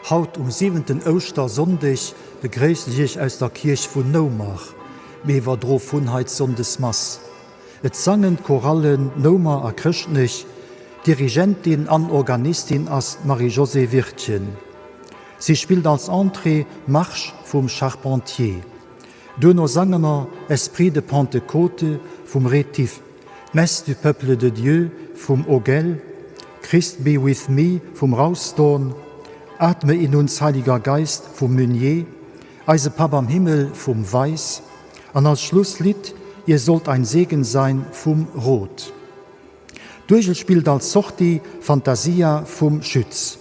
Haut um siwenten Ouschtersonndeg begréissen ech Iech aus der Kierch vun Noumer. Mir iwwerdro vun hei d'Sonndesmass. Et sangen d'Chorallen Noumer a Chrëschtnech. Dirigentin an Organistin ass d'Marie-Josée Wirtgen. Si spillt als Entrée Marsch vum Charpentier. Duerno sange mer Esprit de Pentecôte vum Rétif, Messe du peuple de Dieu vum Ogel, Christ be with me vum Raussdorn, Atme in uns Heiliger Geist vum Meunier, Eise Papp am Himmel vum Weis an als Schlusslidd Ihr sollt ein Segen sein vum Roth. D'Uergel spillt als Sortie Fantasia vum Schütz.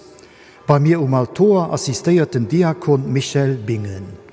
Bei mir um Altoer assistéiert den Diakon Michel Bingen.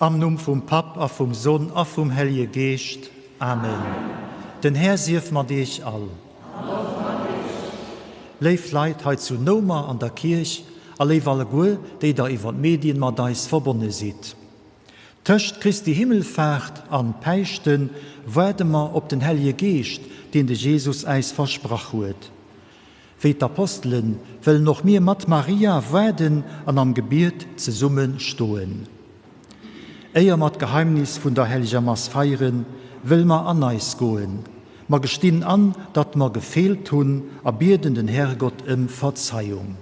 Am Numm vum Papp a vum Sonn a vum Hellje Geescht. Amen. Den Här sief mat iech all. An och mat iech. Léif Leit hei zu Noumer an der Kierch a léif alleguer, déi der iwwer d'Medien mat eis verbonne sidd. Tëscht Christi Himmelfaart an Päischten waarde mer op den Hellje Geescht, deen de Jesus äis versprach huet. Wéi d'Apostelen wëllen och mir mat Maria waarden an am Gebiet zesumme stoen. Éier mer d'Geheimnis vun der Helleger Mass feieren, wëlle mer an eis goen. Mer gestinn an, datt mer gefeelt hunn a bieden den Herrgott ëm Verzeiung.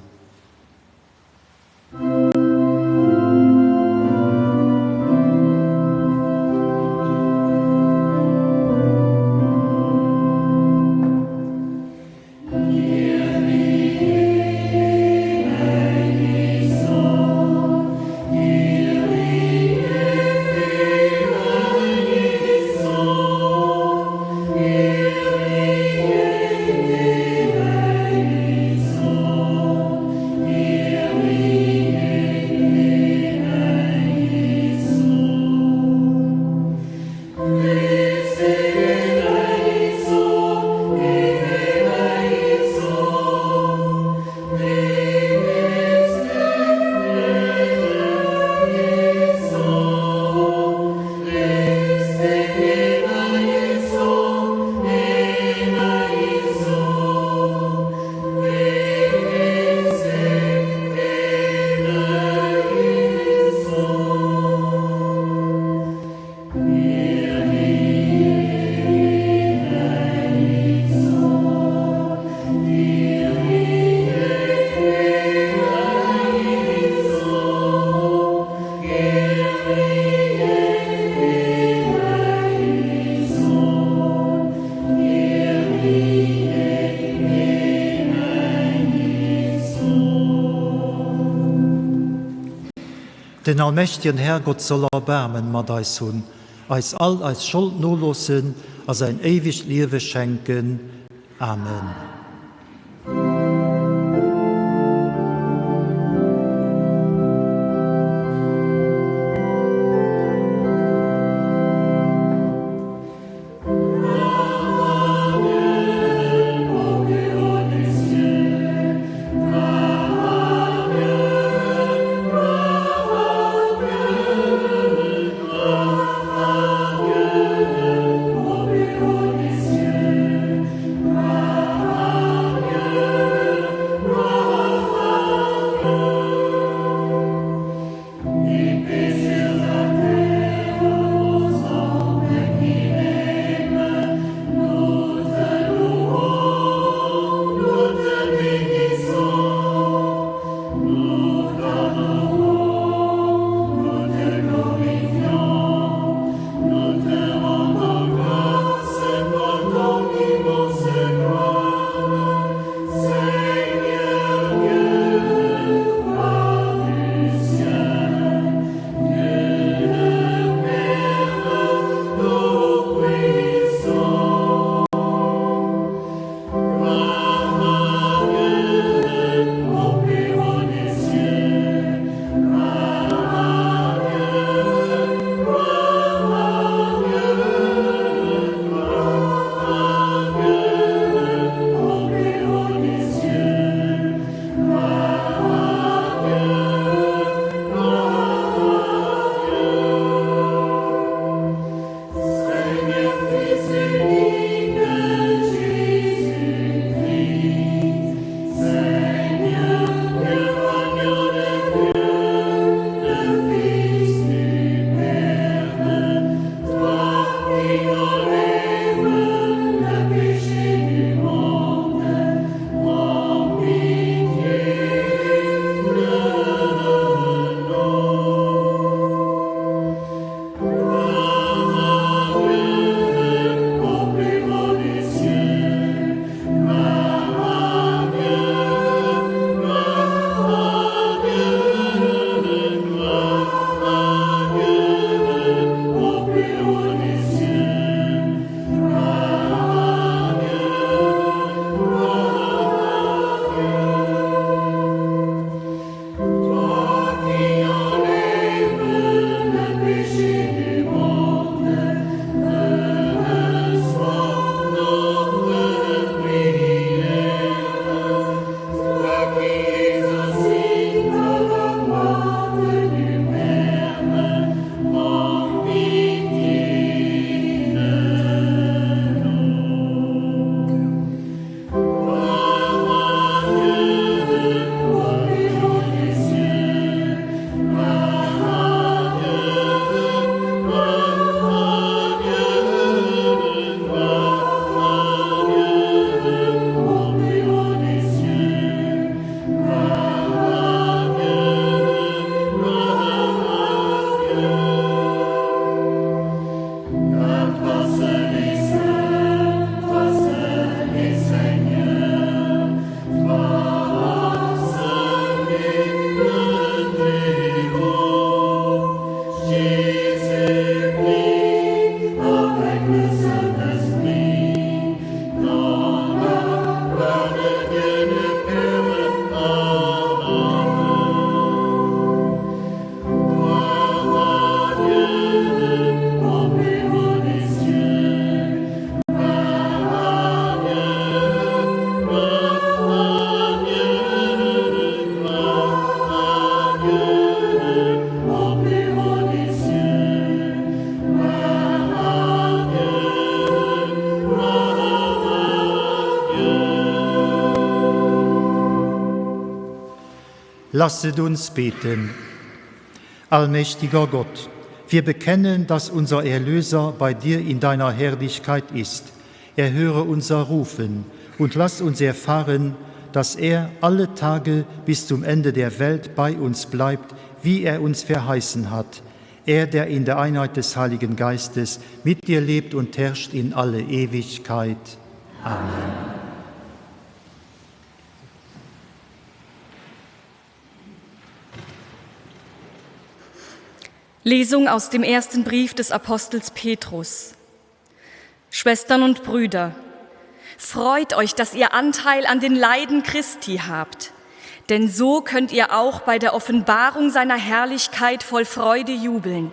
Den allmächtigen Herrgott soll Erbaarmen mat eis hunn, eis all eis Schold noloossen a säin éiwegt Liewe schenken. Amen. Lasset uns beten. Allmächtiger Gott, wir bekennen, dass unser Erlöser bei dir in deiner Herrlichkeit ist. Erhöre unser Rufen und lass uns erfahren, dass er alle Tage bis zum Ende der Welt bei uns bleibt, wie er uns verheißen hat. Er, der in der Einheit des Heiligen Geistes mit dir lebt und herrscht in alle Ewigkeit. Amen. Lesung aus dem ersten Brief des Apostels Petrus. Schwestern und Brüder, freut euch, dass ihr Anteil an den Leiden Christi habt, denn so könnt ihr auch bei der Offenbarung seiner Herrlichkeit voll Freude jubeln.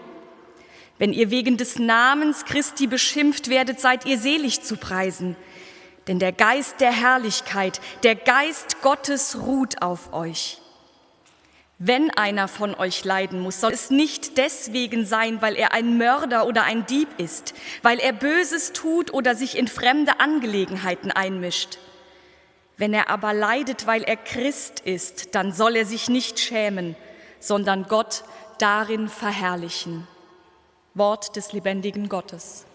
Wenn ihr wegen des Namens Christi beschimpft werdet, seid ihr selig zu preisen, denn der Geist der Herrlichkeit, der Geist Gottes ruht auf euch. Wenn einer von euch leiden muss, soll es nicht deswegen sein, weil er ein Mörder oder ein Dieb ist, weil er Böses tut oder sich in fremde Angelegenheiten einmischt. Wenn er aber leidet, weil er Christ ist, dann soll er sich nicht schämen, sondern Gott darin verherrlichen. Wort des lebendigen Gottes.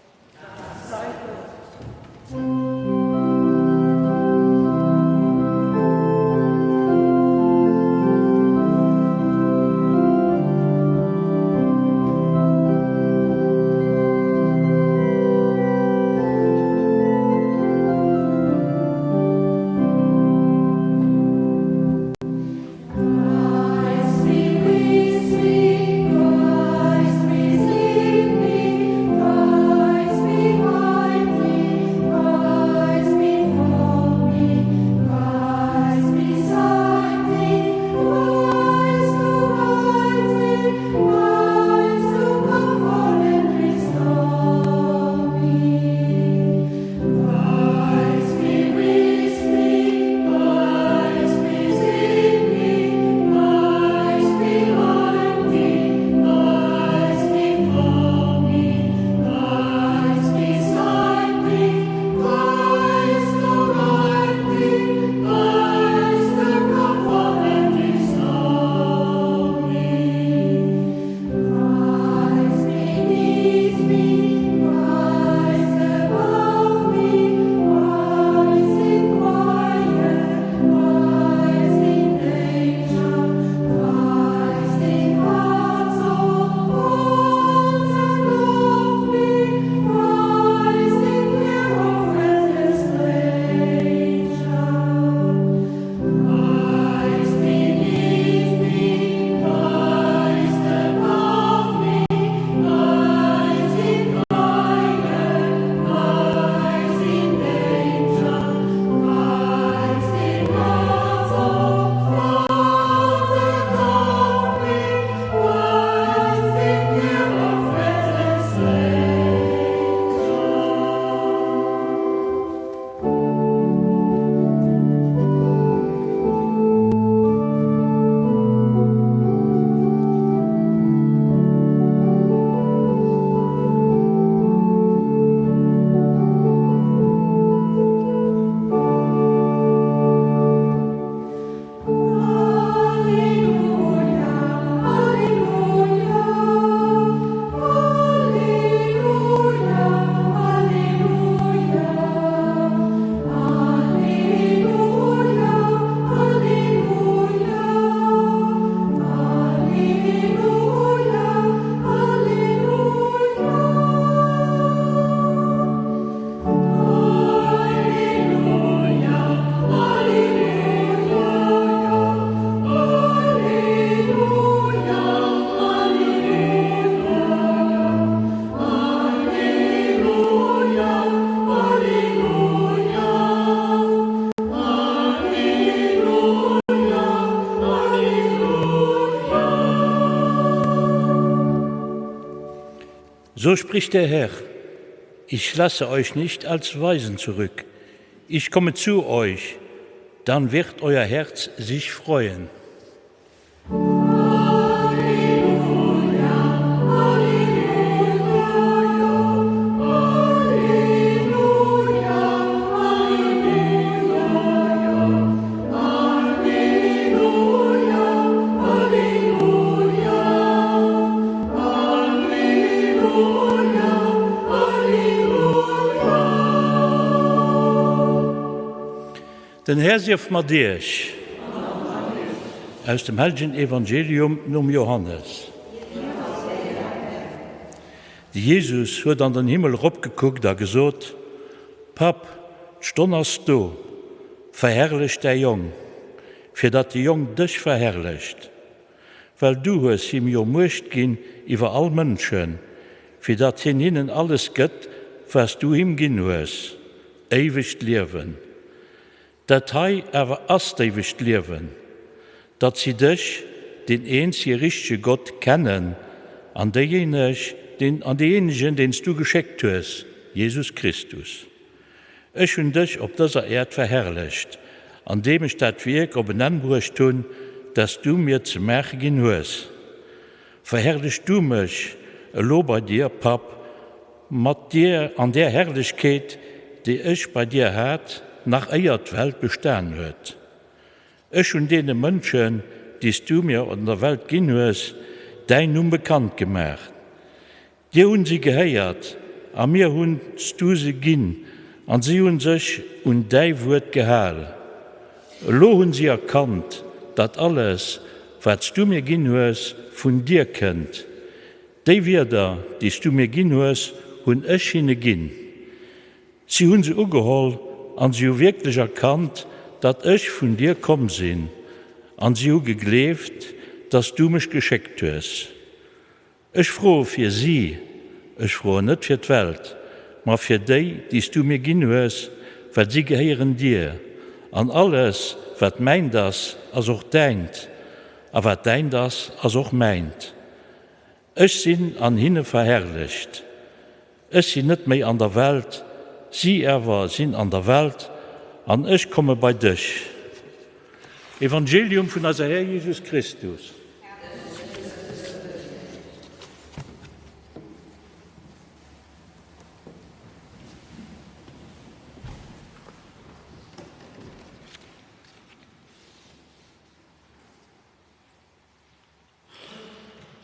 So spricht der Herr, ich lasse euch nicht als Waisen zurück. Ich komme zu euch, dann wird euer Herz sich freuen. Den Här sief mat iech. Aus dem hellegen Evangelium nom Johannes. De Jesus huet an den Himmel eropgekuckt a gesot, Papp, d'Stonn ass do, verherrlech däi Jong, fir datt de Jong dech verherrlecht. Well du hues him jo Muecht ginn iwwer all Mënschen, fir datt hien hinnen alles gëtt, wat s du him ginn hues, éiwegt Liewen. Dat hei awer ass d'éiwegt Liewen, datt si dech, deen eenzege richtege Gott, kennen an déijéineg, deen, an deejéinegen, deen s du geschéckt hues, Jesus Christus. Ech hunn dech op dëser Äerd verherrlecht, andeem ech dat Wierk op en Enn bruecht hunn, dat s du mir ze maache ginn hues. Verherrlech du mech elo bei dir, Papp, mat dir an där Herrlechkeet, déi ech bei dir hat, nach éier d'Welt bestan huet. Ech hunn deene Mënschen, déi s du mir an der Welt ginn hues, däin Numm bekannt gemaach. Dir hunn si gehéiert, a mir hunn s du se ginn, an si hunn sech un däi Wuert gehal. Elo hunn si erkannt, datt alles, wat s du mir ginn hues, vun dir kënnt. Déi Wierder, déi s du mir ginn hues, hunn ech hinne ginn. Si hunn se ugeholl an si hu wierklech erkannt, datt ech vun dir komm sinn, an si hu gegleeft, datt s du mech geschéckt hues. Ech froe fir si, ech froen net fir d'Welt, ma fir déi, déi s du mir ginn hues, well si gehéieren dir, an alles, wat mäint ass, ass och däint, a wat däint ass, ass och mäint. Ech sinn an hinne verherrlecht. Ech sinn net méi an der Welt, si awer sinn an der Welt, an ech komme bei dech. Evangelium vun eiser Här Jesus Christus.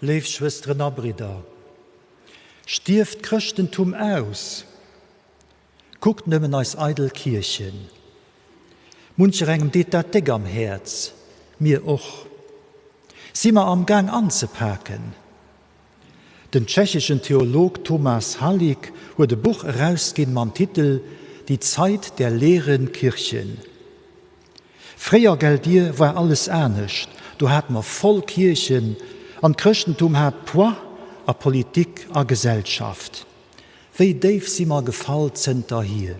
Léif Schwësteren a Bridder, stierft d'Chrëschtentum aus? Kuckt nëmmen eis eidel Kierchen. Muncherengem deet dat déck am Häerz, mir och. Si mer am Gaang anzepaken? Den tschecheschen Theolog Tomas Halík huet e Buch erausginn mam Titel Die Zeit der leeren Kirchen. Fréier, gell Dir, war alles anescht, do hate mer voll Kierchen an d'Chrëschtentum hat Poids a Politik a Gesellschaft. Wéi déif si mer gefall zënterhier?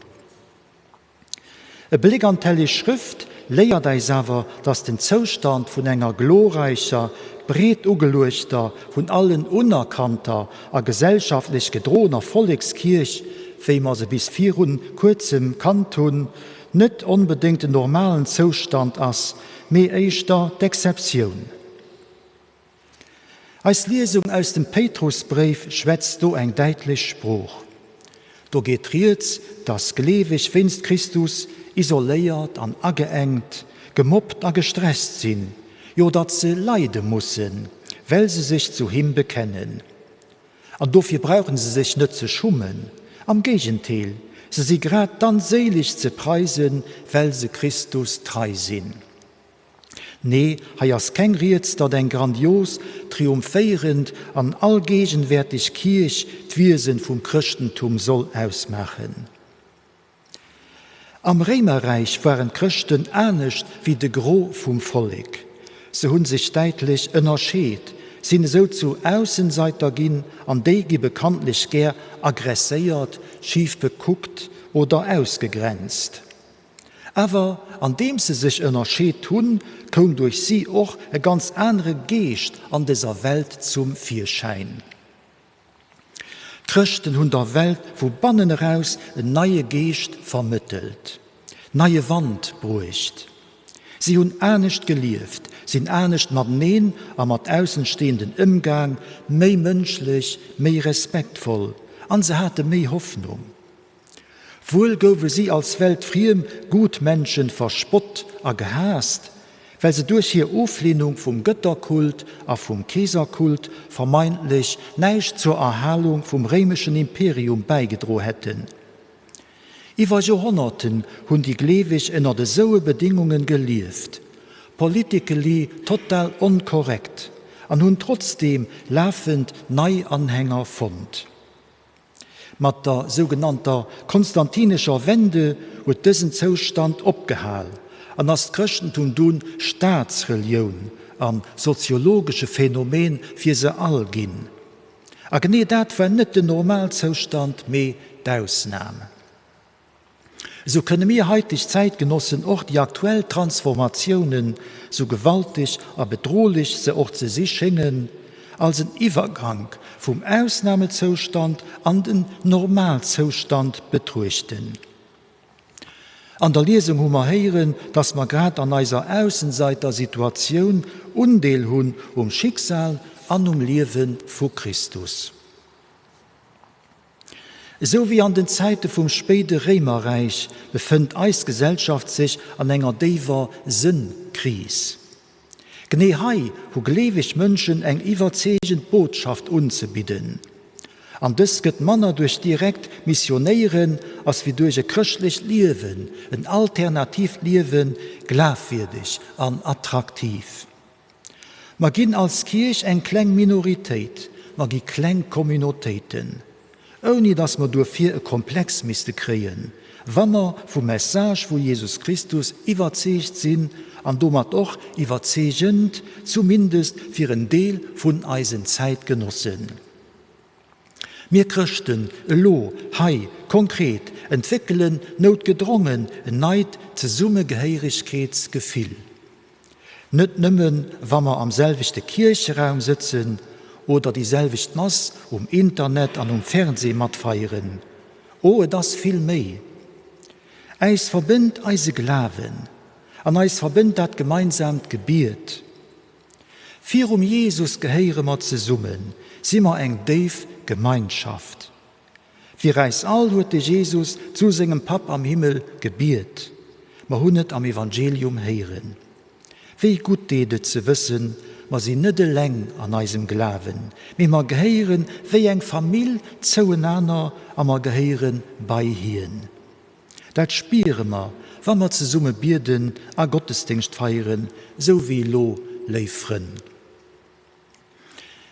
E Bléck an d'Helleg Schrëft léiert äis awer, dass den Zoustand vun enger glorreicher, breet ugeluechter, vun allen unerkannter a gesellschaftlech gedroener Vollekskierch, wéi mer se bis virun kuerzem kannt hunn, net onbedéngt den normalen Zoustand ass, mee éischter d'Exceptioun. Eis Liesung aus dem Péitrusbréif schwätzt do eng däitlech Sprooch. Do geet rieds, dass Gleeweg wéinst Christus isoléiert an ageengt, gemobbt a gestresst sinn, jo datt se leide mussen, well se sech zu him bekennen. An dofir brauchen se sech net ze schummen, am Géigentéel, se si grad dann séileg ze preisen, well se Christus trei sinn. Nee, hei ass keng Rieds, datt eng grandios, triumphéierend an allgegenwärtig Kierch d'Wiesen vum Chrëschtentum soll ausmaachen. Am Réimerräich waren d'Chrëschten anescht wéi de Gros vum Vollek. Se hunn sech däitlech ënnerscheet, sinn esou zu Aussenseiter ginn, an déi gi bekanntlech gär agresséiert, schif bekuckt oder ausgegrenzt. Awer andeems se sech ënnerscheet hunn, koum duerch si och e ganz anere Geescht an dëser Welt zum Virschäin. D'Chrëschten hunn der Welt vu bannen eraus en neie Geescht vermëttelt, neie Wand bruecht. Si hunn anescht gelieft, sinn anescht mateneen a mat Aussenstehenden ëmgaang, méi mënschlech, méi respektvoll an se hate méi Hoffnung. Wuel gouwe si als weltfriem Gutmenschen verspott a gehaasst, well se duerch hir Oflehnung vum Gëtterkult a vum Keeserkult vermeintlech näischt zur Erhalung vum réimeschen Imperium bäigedro hätten. Iwwer Joerhonnerten hunn déi Gleeweg ënnert esou e Bedingungen gelieft, politically total onkorrekt, an hunn trotzdeem lafend nei Anhänger fonnt. Mat der sougenannter konstantinescher Wende huet dësen Zoustand opgehal an ass d'Chrëschtentum dunn Staatsrelioun an soziologesche Phänomen fir se all ginn. A genee dat war net den Normalzoustand, mee d'Ausnam. Esou kënne mir haiteg Zäitgenossen och déi aktuell Transformatiounen, sou gewalteg a bedrohlech se och ze si schéngen, als en Iwwergank vum Ausnamezoustand an den Normalzoustand betruechten. An der Liesung hu mer héieren, dass mer grad an eiser Aussenseitersituatioun Undeel hunn um Schicksal an um Liewe vu Christus. Esou wéi an den Zäite vum spéide Réimerräich befënnt eis Gesellschaft sech an enger déiwer Sënnkris. Genee hei hu gleeweg Mënschen eng iwwerzeegend Botschaft unzebidden. An dës gëtt manner duerch direkt Missionéieren ass wéi duerch e chrëschtlecht Liewen, en alternatiivt Liewen, glafwierdeg an attraktiv. Mer ginn als Kierch eng kleng Minoritéit, mer gi kleng Communautéiten, ouni datt mer duerfir e Komplex misste kréien, wa mer vum Message vu Jesus Christus iwwerzeegt sinn an domat och iwwerzeegend, zumindest fir en Deel vun eisen Zäitgenossen. Mir Chrëschten, elo, hei, konkret, entwéckelen noutgedrongen en neit Zesummegehéiregkeetsgefill. Net nëmmen, wa mer am selwechte Kiercheraum sëtzen oder déi selwecht Mass um Internet an um Fernsee matfeieren. O, et ass vill méi. Äis verbënnt eise Glawen an eis verbënnt dat gemeinsaamt Gebiet. Virum Jesus gehéiere mer zesummen, si mer eng déif Gemeinschaft. Fir äis all huet de Jesus zu sengem Papp am Himmel gebiet. Mer hunn et am Evangelium héieren. Wéi gutt deet et ze wëssen, mer sinn net eleng an eisem Glawen, mee mer gehéiere wéi eng Famill zouenaner a mer gehéiere bei hien. Dat spiere mer, wa mer zesumme bieden a Gottesdéngscht feieren, sou wéi elo, léif Frënn.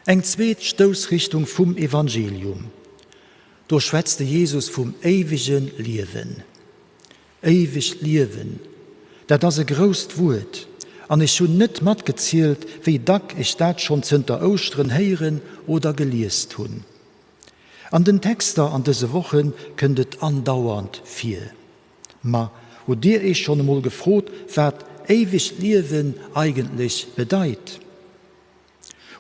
Eng zweet Stoussrichtung vum Evangelium, do schwätzt de Jesus vum éiwege Liewen. Éiwegt Liewen, dat ass e grousst Wuert, an ech hunn net matgezielt, wéi dack ech dat schonn zënter Ouschteren héieren oder geliest hunn. An den Texter an dëse Woche kënnt et andauernd vir. Ma hutt Dir Iech schonn emol gefrot, wat éiwegt Liewen eigentlech bedeit?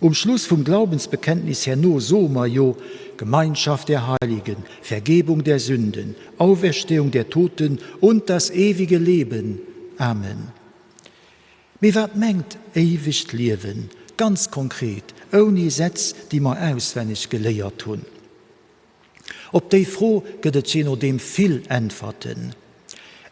Um Schluss vum Glaubensbekenntnis herno soe mer jo, Gemeinschaft der Heiligen, Vergebung der Sünden, Auferstehung der Toten und das ewige Leben. Amen. Mee wat mengt éiwegt Liewen ganz konkret, ouni Sätz, déi mer auswenneg geléiert hunn? Op déi Fro gëtt et jee nodeem vill Äntwerten.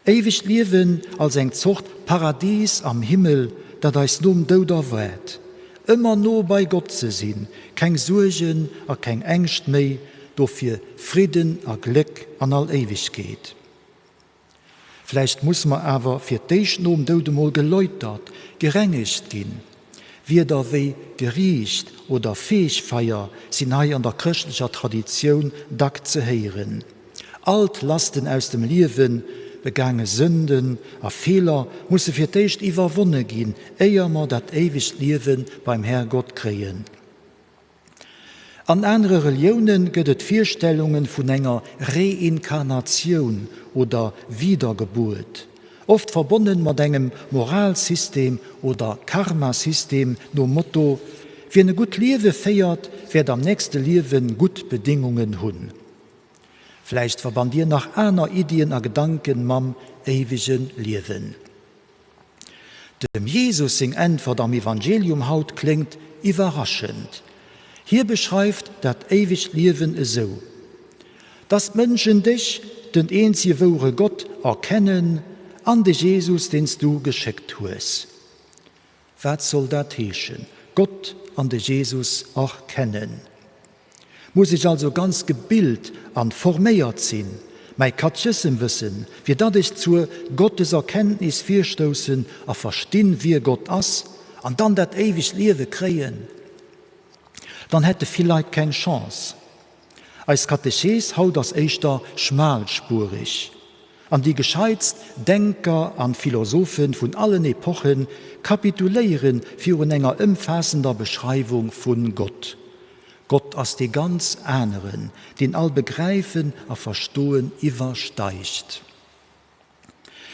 Éiwegt Liewen als eng Zort Paradis am Himmel, dat eis nom Doud erwaart. Ëmmer no bei Gott ze sinn, keng Suergen a keng Ängscht méi, dofir Fridden a Gléck an all Éiwegkeet. Vläicht musse mer awer fir d'éischt nom Doud emol geläutert, gerengegt ginn. Wierder wéi Geriicht oder Feegfeier sinn hei an der chrëschtlecher Traditioun dack ze héieren. All d'Lasten aus dem Liewen, begaange Sënden a Feeler musse fir d'éischt iwwerwonne ginn, éier mer dat éiwegt Liewe beim Herrgott kréien. An anere Relioune gëtt et Virstellunge vun enger Reinkarnatioun oder Wiedergebuert, oft verbonne mat engem Moralsystem oder Karmasystem nom Motto, Wien e gutt Liewe féiert, wäert am nächste Liewe gutt Bedéngungen hunn. Vläicht verbannt Dir nach aner Iddien a Gedanke mam éiwege Liewen. Dem Jesus seng Äntwert am Evangelium haut kléngt iwwerraschend. Hie beschreift dat éiwegt Liewen esou, Dass d'Mënschen dech, den eenzege wouere Gott, erkennen an de Jesus, deen s du geschéckt hues. Wat soll dat heeschen, Gott an de Jesus erkennen? Muss ech also ganz gebilt an forméiert sinn? Mäi Katchëssemwëssen, fir datt ech zur Gotteserkenntnis virstoussen a verstinn, wie Gott ass, an dann dat éiwegt Liewe kréien. Dann hätte vill Leit keng Chance. Eis Katechees haut ass éischter schmalspurig, an déi gescheitst Denker an Philosophen vun allen Epochen kapituléieren virun enger ëmfaassender Beschreiwung vun Gott. Gott ass dee ganz aneren, deen all Begräifen a Verstoen iwwersteigt.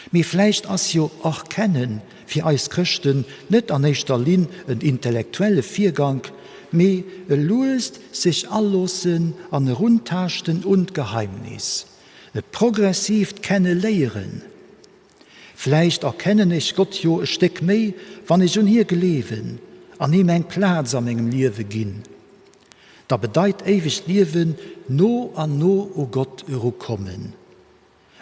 Mee vläicht ass jo Erkennen fir eis Chrëschten net an éischter Linn en intellektuelle Virgank, mee e luest sech aloossen an eruntaaschten un d'Geheimnis, e progressiivt Kenneléieren. Vläicht erkennen ech Gott jo e Stéck méi, wann ech un hie gleewen an him eng Plaz a mengem Liewe ginn. Da bedeit éiwegt Liewen no an no u Gott erukommen.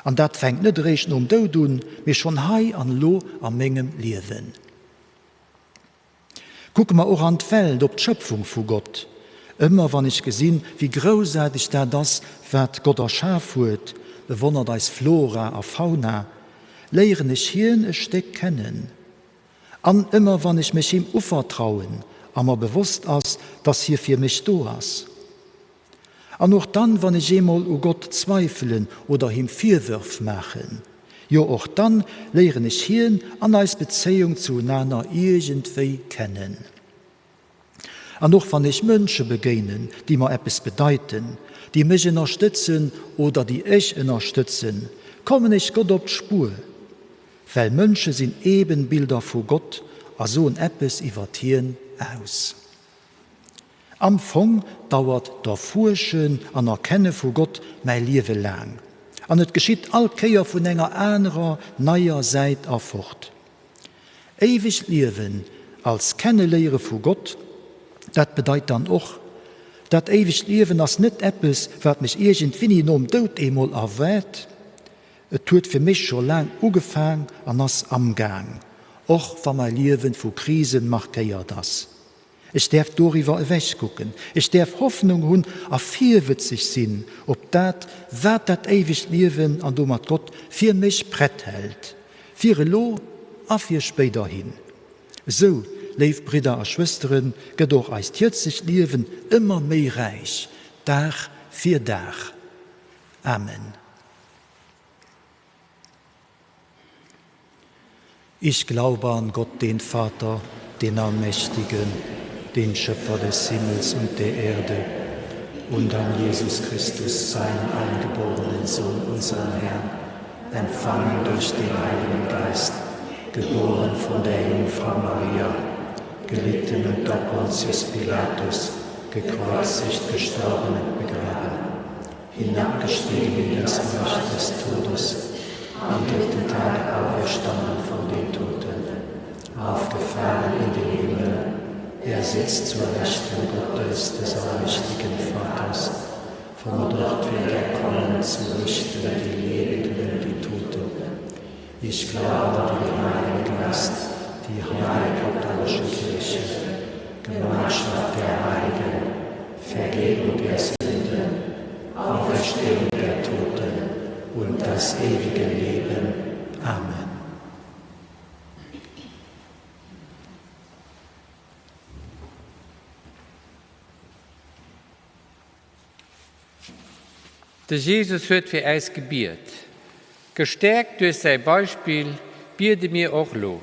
An dat fänkt net eréischt nom Doud un, mee schonn hei an elo a mengem Liewen. Kucke mer och an d'Welt, op d'Schëpfung vu Gott. Ëmmer wann ech gesinn, wéi groussaarteg dat ass, wat Gott erschaf huet, bewonnert eis Flora a Fauna, léieren ech hien e Stéck kennen. An ëmmer wann ech mech him uvertrauen a mer bewosst ass, dass hie fir mech do ass. An och dann, wann ech eemol u Gott zweifelen oder him Virwërf maachen, jo och dann léieren ech hien an eis Bezéiung zuenaner iergendwéi kennen. An och wann ech Mënsche begéinen, déi mer eppes bedeiten, déi mech ënnerstëtzen oder déi ech ënnerstëtzen, kommen ech Gott op d'Spuer, well Mënsche sinn Ebenbilder vu Gott a soen eppes iwwert hien aus. Am Fong dauert d'Erfuerschen an Erkenne vu Gott mäi Liewe laang, an et geschitt all Kéier vun enger anerer, neier Säit erfort. Éiwegt Liewen als Kenneléiere vu Gott, dat bedeit dann och, Dat éiwegt Liewen ass net eppes, wat mech iergendwinni nom Doud eemol erwaart. Et huet fir mech scho laang ugefaang an ass amgaang, och wa mäi Liewen vu Krisen markéiert ass. Ech däerf doriwwer ewech kucken. Ech däerf Hoffnung hunn a virwëtzeg sinn op dat, wat dat éiwegt Liewen an domat Gott fir mech prett hält, fir elo a fir spéiderhin. Esou, léif Bridder a Schwësteren, gëtt och eist jëtzegt Liewen ëmmer méi räich, Dag fir Dag. Amen. Ich glaube an Gott, den Vater, den Allmächtigen, den Schöpfer des Himmels und der Erde, und an Jesus Christus, seinen eingeborenen Sohn, unseren Herrn, empfangen durch den Heiligen Geist, geboren von der Jungfrau Maria, gelitten unter Pontius Pilatus, gekreuzigt, gestorben und begraben, hinabgestiegen in das Reich des Todes, am dritten Tag auferstanden von den Toten, aufgefahren in den Himmel, er sitzt zur Rechten Gottes des allmächtigen Vaters, von dort wird er kommen zu richten die Lebenden und die Toten. Ich glaube an den Heiligen Geist, die heilige katholische Kirche, Gemeinschaft der Heiligen, Vergebung der Sünden, Auferstehung der Toten und das ewige Leben. Amen. De Jesus huet fir äis gebiet. Gestäerkt duerch säi Beispill biede mir och lo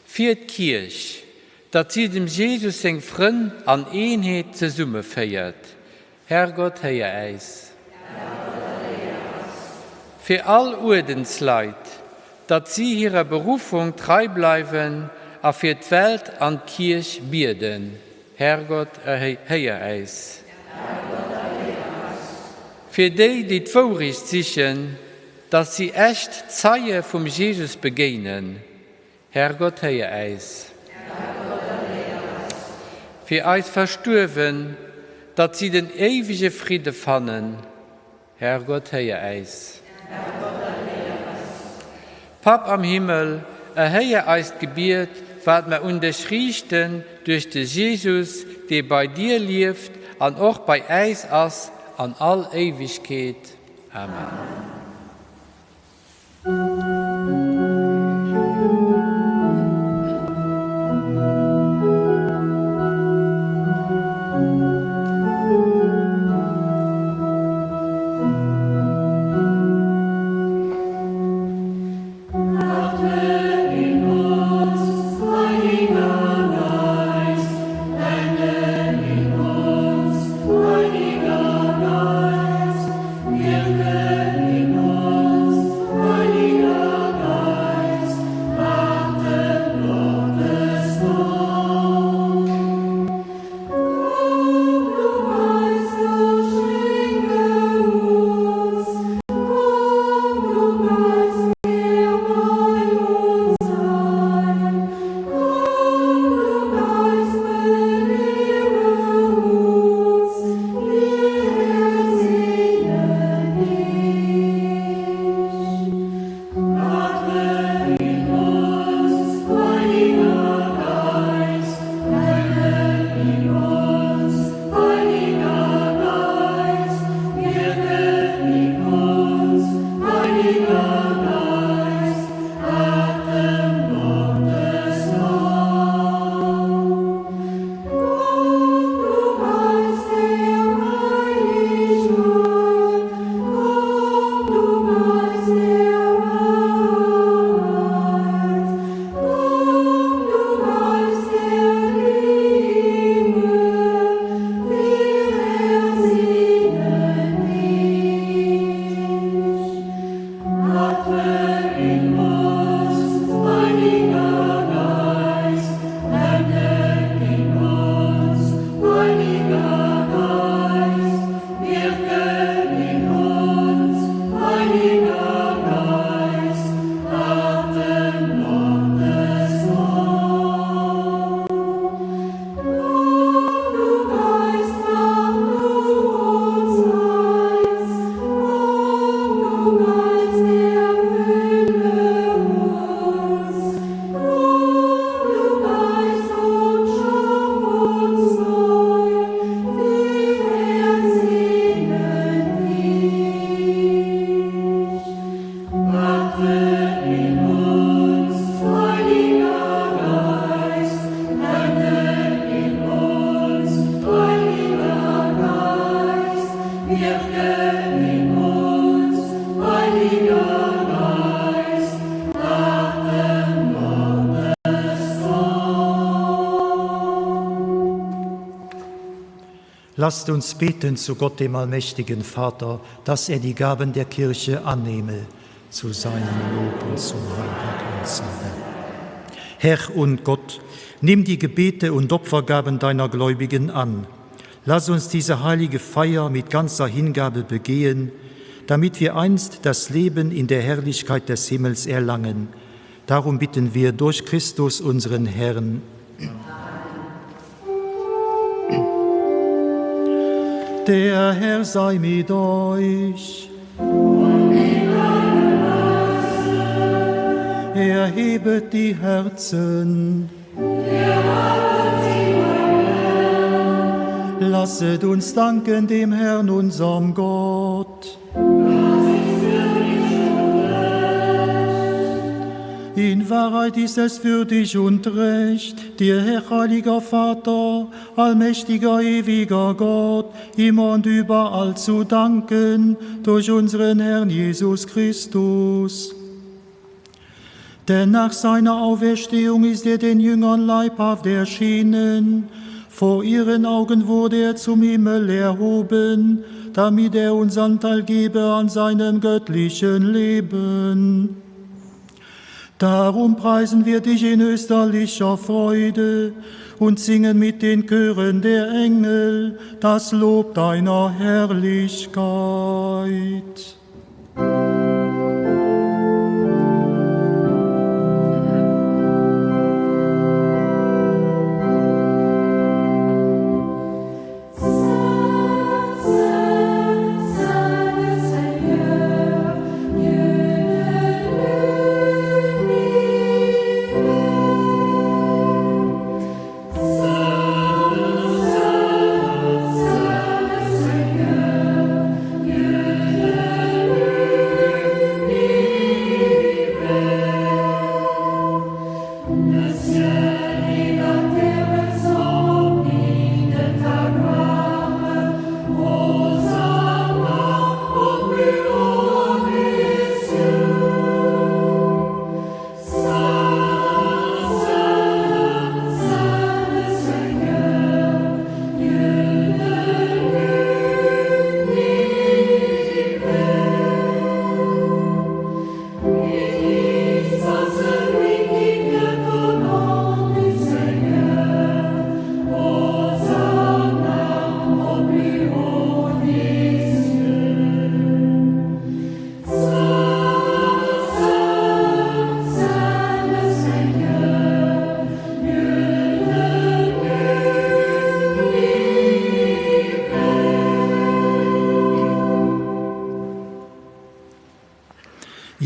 fir d'Kierch, datt si dem Jesus seng Frënn an Eenheet zesummeféiert. Herrgott, héier äis. Fir all Uerdensleit, datt si hirer Beruffung trei bleiwen a fir d'Welt an d'Kierch bieden. Herrgott, erhéier äis. Fir déi, déi d'Wouricht sichen, datt si echt Zeie vum Jesus begéinen. Herrgott, héier äis. Fir eis Verstuerwen, datt si den éiwege Fridde fannen. Herrgott, héier äis. Papp am Himmel, erhéier eist Gebiet, wat mer un dech riichten duerch de Jesus, dee bei dir lieft an och bei äis ass an all Éiwegkeet. Amen. Lasst uns beten zu Gott, dem allmächtigen Vater, dass er die Gaben der Kirche annehme, zu seinem Lob und zum Heil der ganzen Welt. Herr und Gott, nimm die Gebete und Opfergaben deiner Gläubigen an. Lass uns diese heilige Feier mit ganzer Hingabe begehen, damit wir einst das Leben in der Herrlichkeit des Himmels erlangen. Darum bitten wir durch Christus unseren Herrn. Der Herr sei mit euch. Erhebet die Herzen. Lasset uns danken dem Herrn unserem Gott. In Wahrheit ist es für dich und recht, dir Herr heiliger Vater, allmächtiger ewiger Gott, immer und überall zu danken durch unseren Herrn Jesus Christus. Denn nach seiner Auferstehung ist er den Jüngern leibhaft erschienen. Vor ihren Augen wurde er zum Himmel erhoben, damit er uns Anteil gebe an seinem göttlichen Leben. Darum preisen wir dich in österlicher Freude und singen mit den Chören der Engel das Lob deiner Herrlichkeit.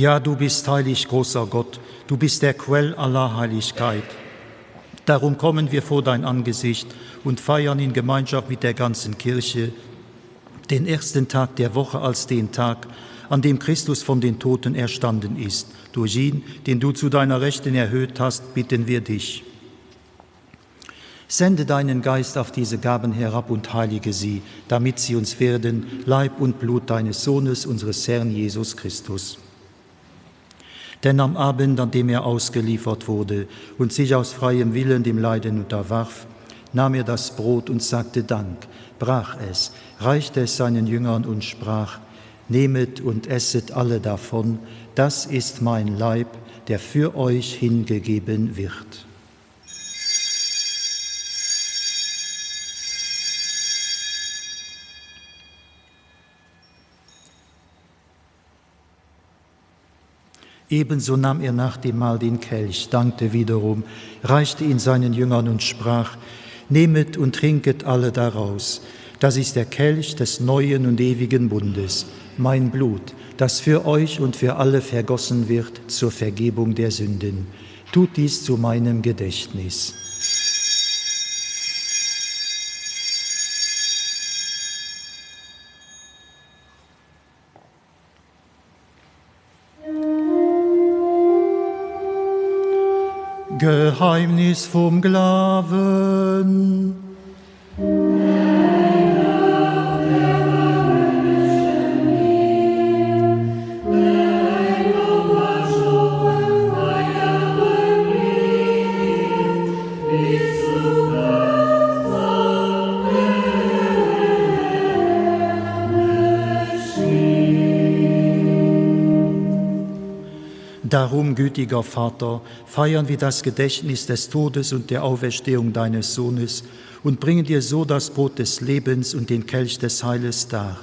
Ja, du bist heilig, großer Gott, du bist der Quell aller Heiligkeit. Darum kommen wir vor dein Angesicht und feiern in Gemeinschaft mit der ganzen Kirche den ersten Tag der Woche als den Tag, an dem Christus von den Toten erstanden ist. Durch ihn, den du zu deiner Rechten erhöht hast, bitten wir dich. Sende deinen Geist auf diese Gaben herab und heilige sie, damit sie uns werden, Leib und Blut deines Sohnes, unseres Herrn Jesus Christus. Denn am Abend, an dem er ausgeliefert wurde und sich aus freiem Willen dem Leiden unterwarf, nahm er das Brot und sagte Dank, brach es, reichte es seinen Jüngern und sprach: Nehmet und esset alle davon, das ist mein Leib, der für euch hingegeben wird. Ebenso nahm er nach dem Mahl den Kelch, dankte wiederum, reichte ihn seinen Jüngern und sprach: Nehmet und trinket alle daraus. Das ist der Kelch des neuen und ewigen Bundes, mein Blut, das für euch und für alle vergossen wird zur Vergebung der Sünden. Tut dies zu meinem Gedächtnis. Geheimnis vum Glawen. Darum, gütiger Vater, feiern wir das Gedächtnis des Todes und der Auferstehung deines Sohnes und bringen dir so das Brot des Lebens und den Kelch des Heiles dar.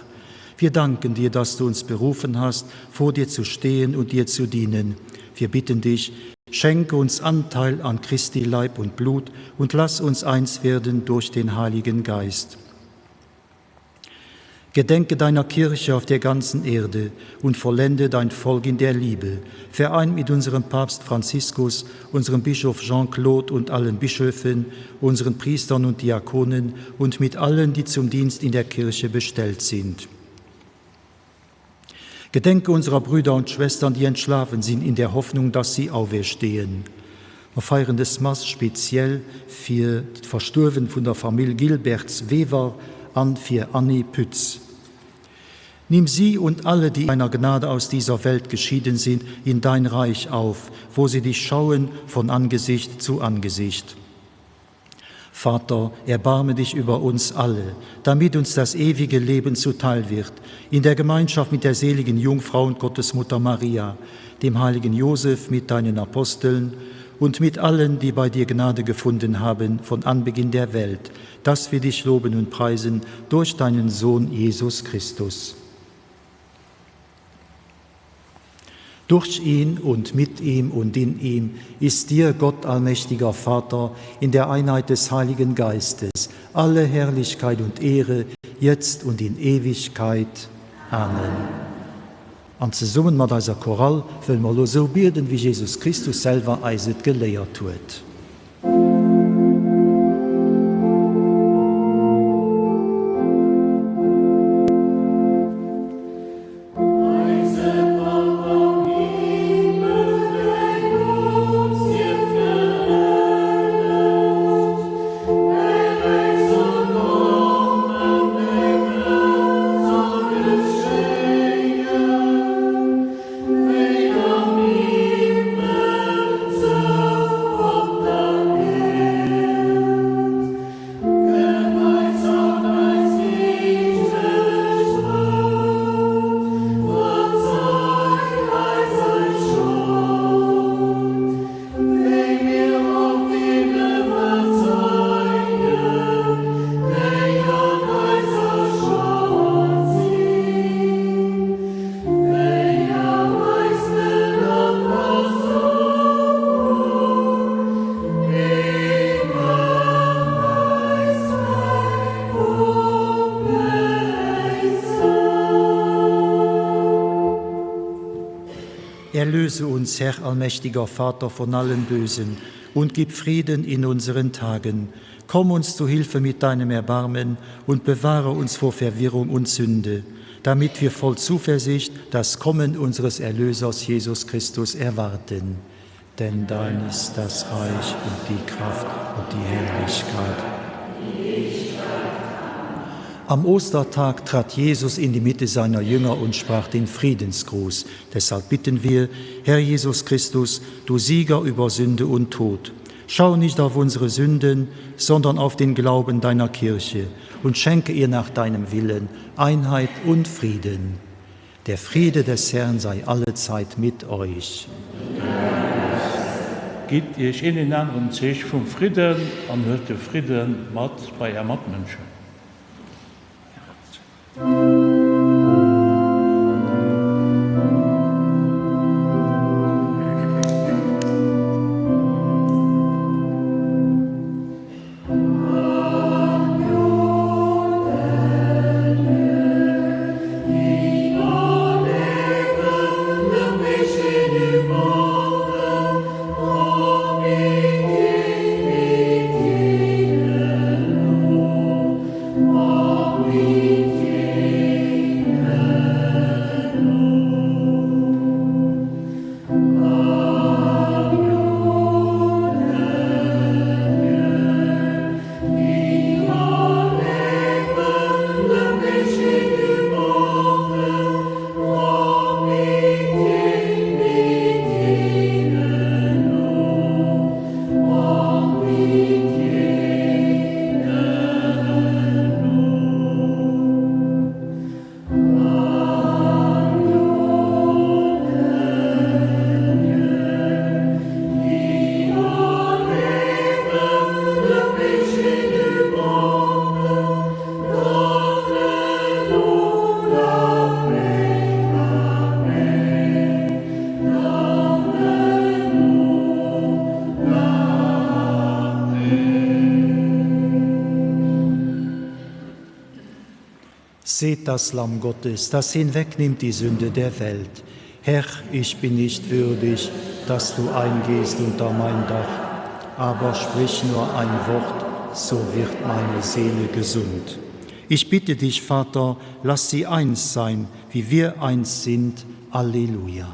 Wir danken dir, dass du uns berufen hast, vor dir zu stehen und dir zu dienen. Wir bitten dich, schenke uns Anteil an Christi Leib und Blut und lass uns eins werden durch den Heiligen Geist. Gedenke deiner Kirche auf der ganzen Erde und vollende dein Volk in der Liebe. Vereint mit unserem Papst Franziskus, unserem Bischof Jean-Claude und allen Bischöfen, unseren Priestern und Diakonen und mit allen, die zum Dienst in der Kirche bestellt sind. Gedenke unserer Brüder und Schwestern, die entschlafen sind, in der Hoffnung, dass sie auferstehen. Mer feieren des Mass speziell fir d'Verstuerwen vun der Famill Gilbertz-Wewer an fir Anny Pütz. Nimm sie und alle, die in deiner Gnade aus dieser Welt geschieden sind, in dein Reich auf, wo sie dich schauen von Angesicht zu Angesicht. Vater, erbarme dich über uns alle, damit uns das ewige Leben zuteil wird, in der Gemeinschaft mit der seligen Jungfrau und Gottesmutter Maria, dem heiligen Josef mit deinen Aposteln und mit allen, die bei dir Gnade gefunden haben von Anbeginn der Welt, dass wir dich loben und preisen durch deinen Sohn Jesus Christus. Durch ihn und mit ihm und in ihm ist dir, Gott allmächtiger Vater, in der Einheit des Heiligen Geistes, alle Herrlichkeit und Ehre, jetzt und in Ewigkeit. Amen. An zesummen mat eiser Chorale wëlle mer elo esou bieden, wéi Jesus Christus selwer eis et geléiert huet. Erlöse uns, Herr allmächtiger Vater, von allen Bösen und gib Frieden in unseren Tagen. Komm uns zu Hilfe mit deinem Erbarmen und bewahre uns vor Verwirrung und Sünde, damit wir voll Zuversicht das Kommen unseres Erlösers Jesus Christus erwarten. Denn dein ist das Reich und die Kraft und die Herrlichkeit. Am Ostertag trat Jesus in die Mitte seiner Jünger und sprach den Friedensgruß. Deshalb bitten wir, Herr Jesus Christus, du Sieger über Sünde und Tod, schau nicht auf unsere Sünden, sondern auf den Glauben deiner Kirche und schenke ihr nach deinem Willen Einheit und Frieden. Der Friede des Herrn sei allezeit mit euch. Gitt Iech een deen aneren d'Zeeche vum Fridden an huelt de Fridde mat bei Är Matmënschen. Seht das Lamm Gottes, das hinwegnimmt die Sünde der Welt. Herr, ich bin nicht würdig, dass du eingehst unter mein Dach, aber sprich nur ein Wort, so wird meine Seele gesund. Ich bitte dich, Vater, lass sie eins sein, wie wir eins sind. Alleluia.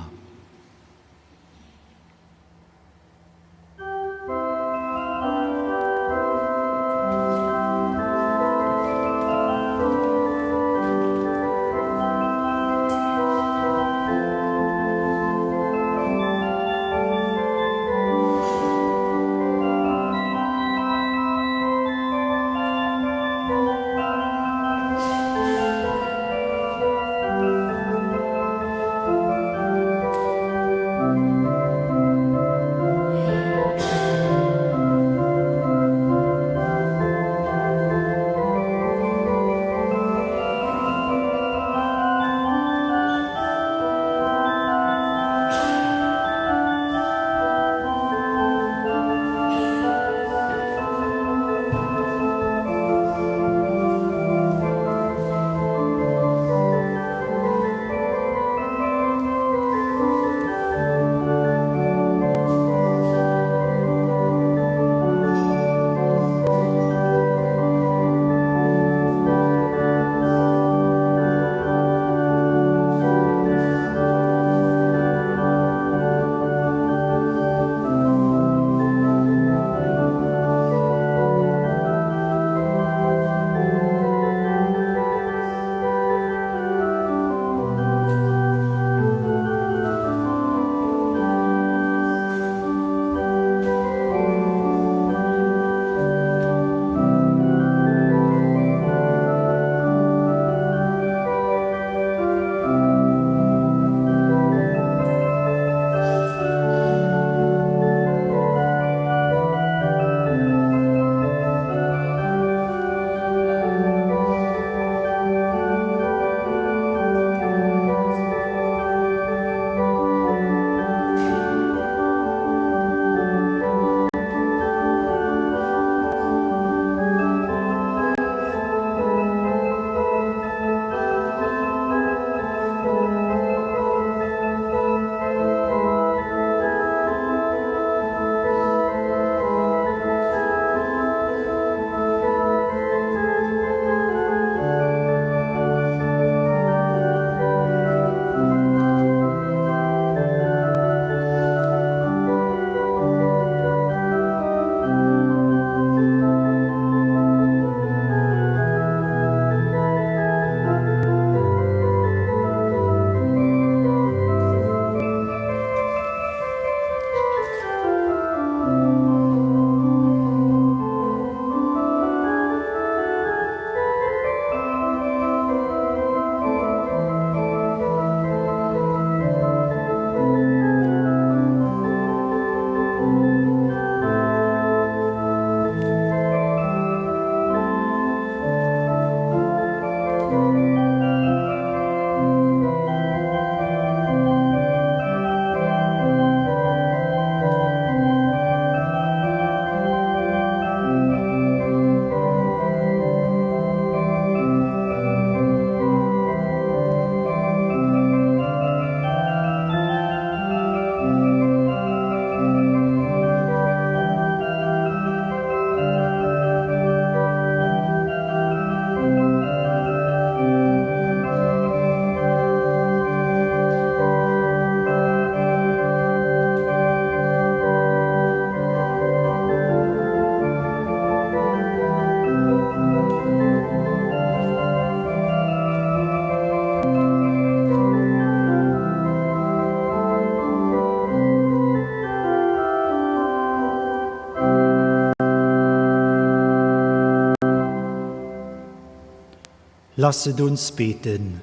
Lasset uns beten.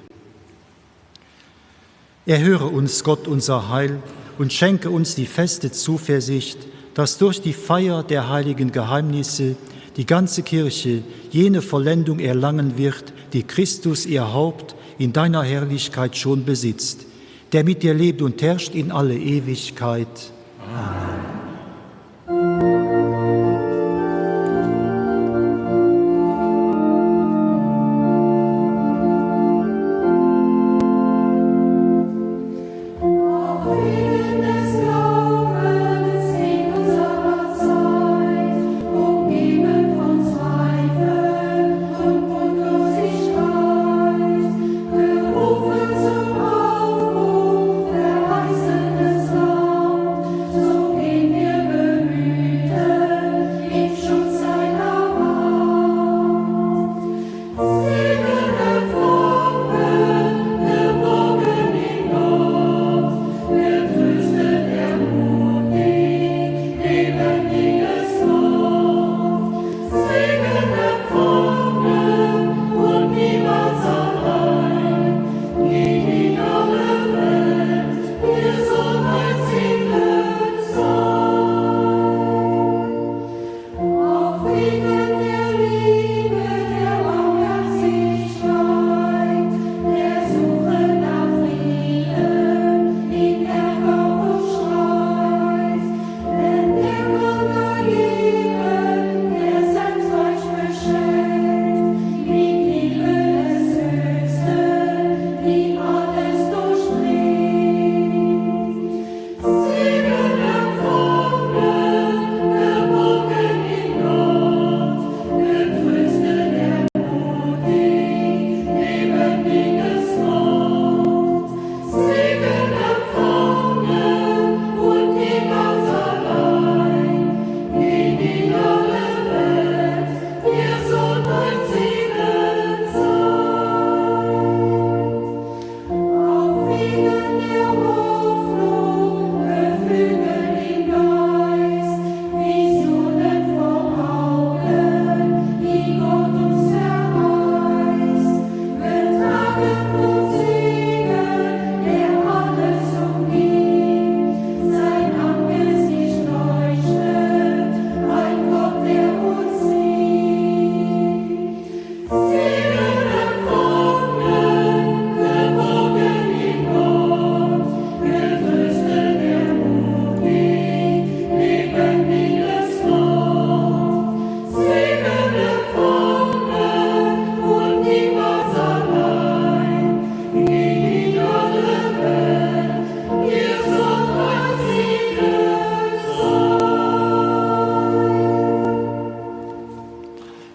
Erhöre uns Gott unser Heil und schenke uns die feste Zuversicht, dass durch die Feier der heiligen Geheimnisse die ganze Kirche jene Vollendung erlangen wird, die Christus ihr Haupt in deiner Herrlichkeit schon besitzt, der mit dir lebt und herrscht in alle Ewigkeit. Amen.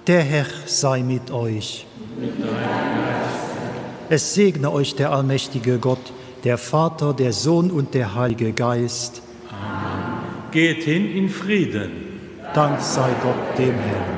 Der Herr sei mit euch. Es segne euch der allmächtige Gott, der Vater, der Sohn und der Heilige Geist. Amen. Geht hin in Frieden. Dank sei Gott dem Herrn.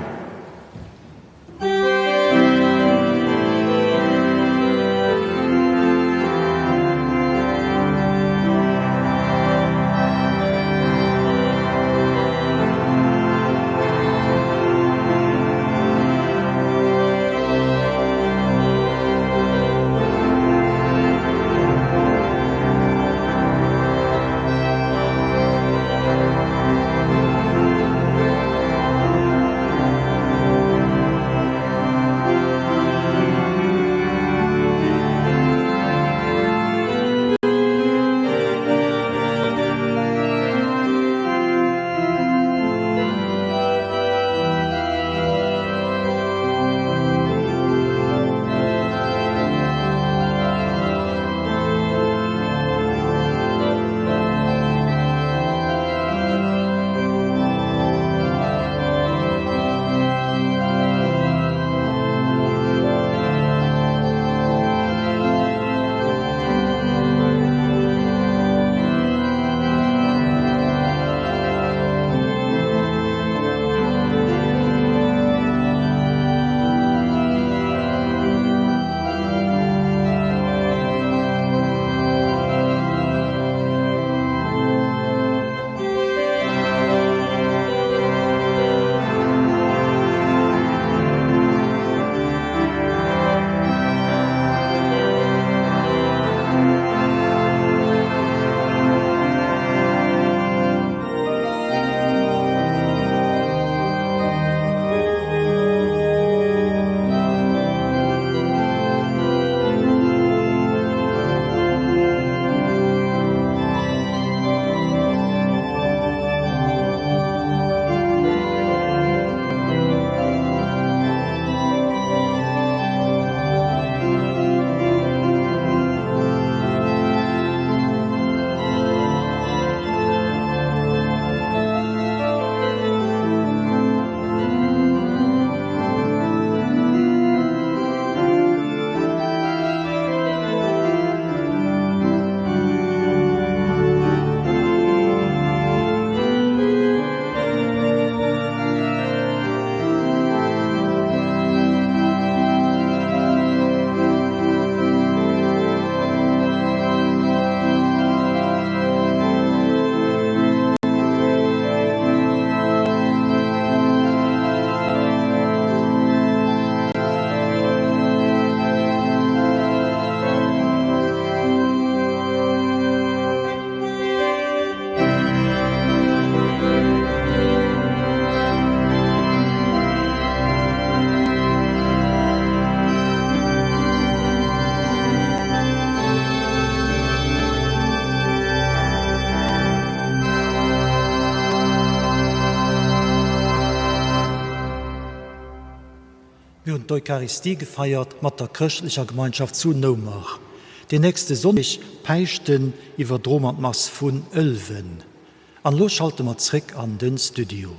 d'Eucharistie gefeiert mat der chrëschtlecher Gemeinschaft zu Noumer. Deen nächste Sonndeg, Päischten, iwwerdroe mer d'Mass vun Ëlwen. An elo schalte mer zréck an de Studio.